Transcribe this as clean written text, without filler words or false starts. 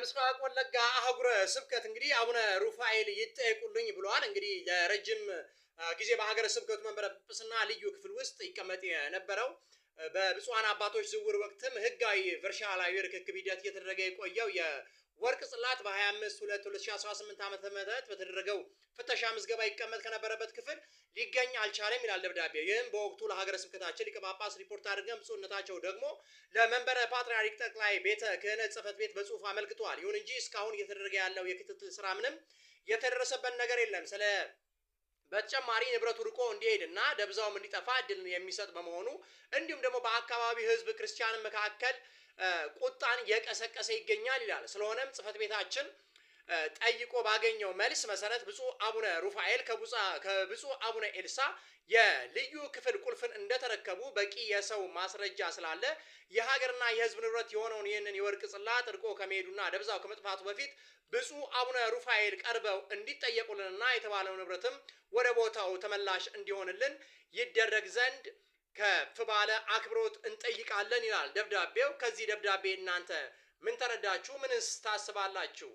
ምስራቅ ወለጋ አህጉረ ስብከት እንግዲህ አቡነ ሩፋኤል ይጠየቁልኝ ብለዋል። እንግዲህ ለረጅም ጊዜ በሀገረ ስብከቱ መንበረ ጵጵስና ልዩ ክፍል ውስጥ ይቀመጥ የነበረው፣ በብፁዓን አባቶች ዝውውር ወቅትም ሕጋዊ ቨርሻላዊ ርክክብ ሂደት እየተደረገ የቆየው የወርቅ ጽላት በ25/2/2018 ዓ ም በተደረገው ፍተሻ ምዝገባ ይቀመጥ ከነበረበት ክፍል ሊገኝ አልቻለም ይላል ደብዳቤው። ይህም በወቅቱ ለሀገረ ስብከታችን ሊቀ ጳጳስ ሪፖርት አድርገን ብፁዕነታቸው ደግሞ ለመንበረ ፓትርያርክ ጠቅላይ ቤተ ክህነት ጽሕፈት ቤት በጽሁፍ አመልክተዋል። ይሁን እንጂ እስካሁን እየተደረገ ያለው የክትትል ስራ ምንም የተደረሰበት ነገር የለም። ስለ በተጨማሪ ንብረቱ ርቆ እንዲሄድና ደብዛውም እንዲጠፋ እድል የሚሰጥ በመሆኑ እንዲሁም ደግሞ በአካባቢው ሕዝብ ክርስቲያን መካከል ቁጣን እየቀሰቀሰ ይገኛል ይላል። ስለሆነም ጽሕፈት ቤታችን ጠይቆ ባገኘው መልስ መሰረት ብፁዕ አቡነ ሩፋኤል ከብፁዕ አቡነ ኤልሳ የልዩ ክፍል ቁልፍን እንደተረከቡ በቂ የሰው ማስረጃ ስላለ የሀገርና የሕዝብ ንብረት የሆነውን ይህንን የወርቅ ጽላት ርቆ ከመሄዱና ደብዛው ከመጥፋቱ በፊት ብፁዕ አቡነ ሩፋኤል ቀርበው እንዲጠየቁልንና የተባለው ንብረትም ወደ ቦታው ተመላሽ እንዲሆንልን ይደረግ ዘንድ ከፍ ባለ አክብሮት እንጠይቃለን ይላል ደብዳቤው። ከዚህ ደብዳቤ እናንተ ምን ተረዳችሁ? ምንስ ታስባላችሁ?